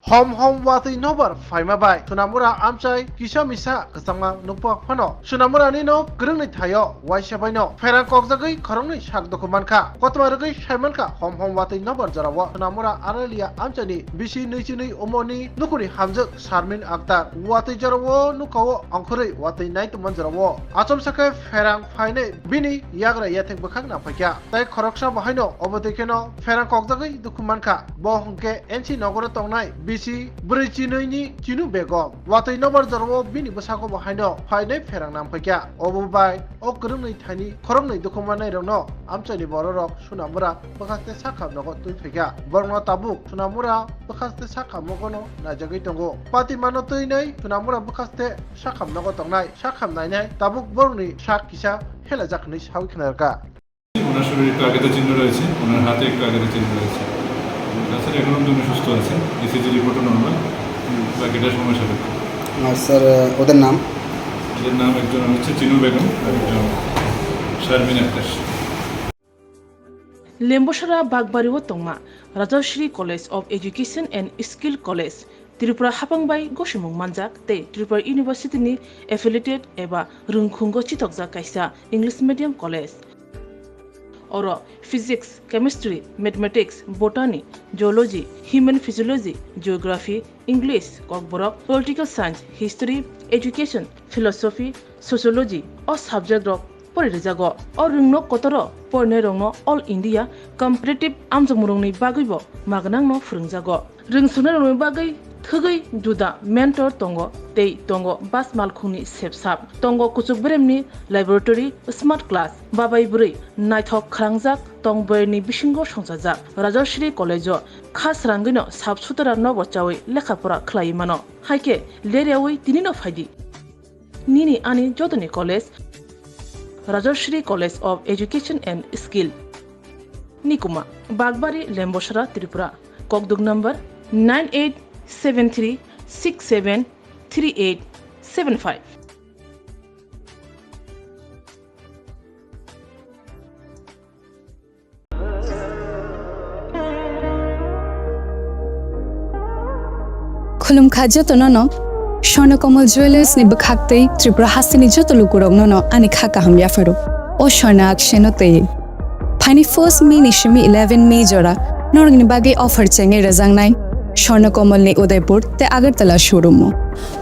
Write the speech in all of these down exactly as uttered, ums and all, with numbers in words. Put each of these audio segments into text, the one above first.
Hom hom watwi nobar phaima bai Sonamura amchai kisa misa kwchangma nukpok phano Sonamura ni no kwrwngni thaio waisa baino pherang kokjagwi khoroknwi sak dukhu mankha. Kothoma rwgwi saimankha hom hom watwi nobar jorao Sonamura Aralia amchaini bisi nwi chinwi umorni nukhungni hamjwk Sarmin Akhtar watwi jorao nukhao ongkhorwi watwi nai tongman jorao achomsa khe pherang phainai bini yagra yathek bwkhak nangphaikha. Tai khoroksa bo haino obo twi kheno pherang kokjagwi dukhu mankha. Bo hwnkhe N C nogoro tongnai bisi bwrwi chinwi ni Chinu Begum. Watwi nobar jorao bini bwsako bo haino phainai pherang nangphaikha. Obo bai o kwrwngni thani khoroknwi dukhu mannairokno amchaini bororok Sonamura bwkhaste sakham nogo twi phaikha. Borokno tabuk Sonamura bwkhaste sakham nogono naijagwi tongo. Patimano twinai Sonamura bwkhaste sakham nogo tongnai. Sakham nainai tabuk borokni sak kisa helajak hwnwi sawi khna rwkha. ওনার শরীরে একটু আঘাতের চিহ্ন রয়েছে, ওনার হাতে একটু আঘাতের চিহ্ন রয়েছে। তাছাড়া এখন অবধি উনি সুস্থ আছেন, ইসিজি রিপোর্টও নর্মাল, বাকিটা সময় সাপেক্ষ। আর স্যার, ওদের নাম? ওদের নাম একজন হচ্ছে চিনু বেগম, আর একজন শারমিন Akter. Lembosara Bagbari o tongma Rajashri College of Education and Skill College, Tripura hapang bai gosimung manjak tei Tripura University ni affiliated eba rwngkhungo chitokjak kaisa English medium college. Oro physics, chemistry, mathematics, botany, zoology, human physiology, geography, English, Kokborok, political science, history, education, philosophy, sociology o subject rok pori rijago. O rwngno kotoro porinairokno All India competitive amjokmungrokni bagwibo magnangno phwrwngjago. Rwngsoknairokni bagwi thwgwi juda mentor tongo tei tongo bas malkhungni sepsap. Tongo kuchuk beremni laboratory, smart class, babai bwrwi naithok khwrangjak tong bwrwini bisingo songchajak. Rajashri College-o kha srangwino sap sutara nobo chawi lekha pora khlaiwi mano. Haikhe leryawi tinino phaidi. Nini ani jotoni college, Rajashri College of Education and Skill. Nikuma, Bagbari, Lembosara, Tripura. Kokduk number nine eight seven three six seven three eight seven five. Khulumkha jotono no, Swarna Kamal Jewellers ni bwkhak tei Tripura hasteni joto lukurok no no ani kha kaham yapharo. O Swarna Akshen no tei. Phaini first May ni simi eleven May jora norokni bagwi offer chengwi rwjaknai Swarna Kamal ni Udaipur tei Agartala showroom o.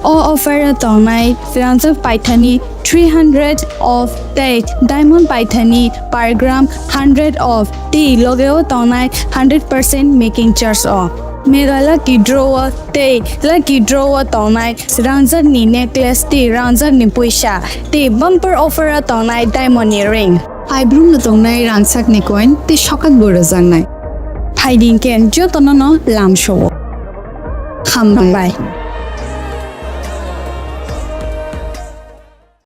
O offer o tongnai rangjak paithani three hundred off tei diamond paithani per gram hundred off tei loge o tongnai hundred percent making charge o. Mega lucky draw o tei lucky draw o tongnai rangjak ni necklace tei rangjak ni puisa tei bumper offer o tongnai diamond ni ring. Aibrum no tongnai rangchak ni coin tei sokak bo rwjaknai. Phaidi hwnkhe jotono no lamsao. Hambai.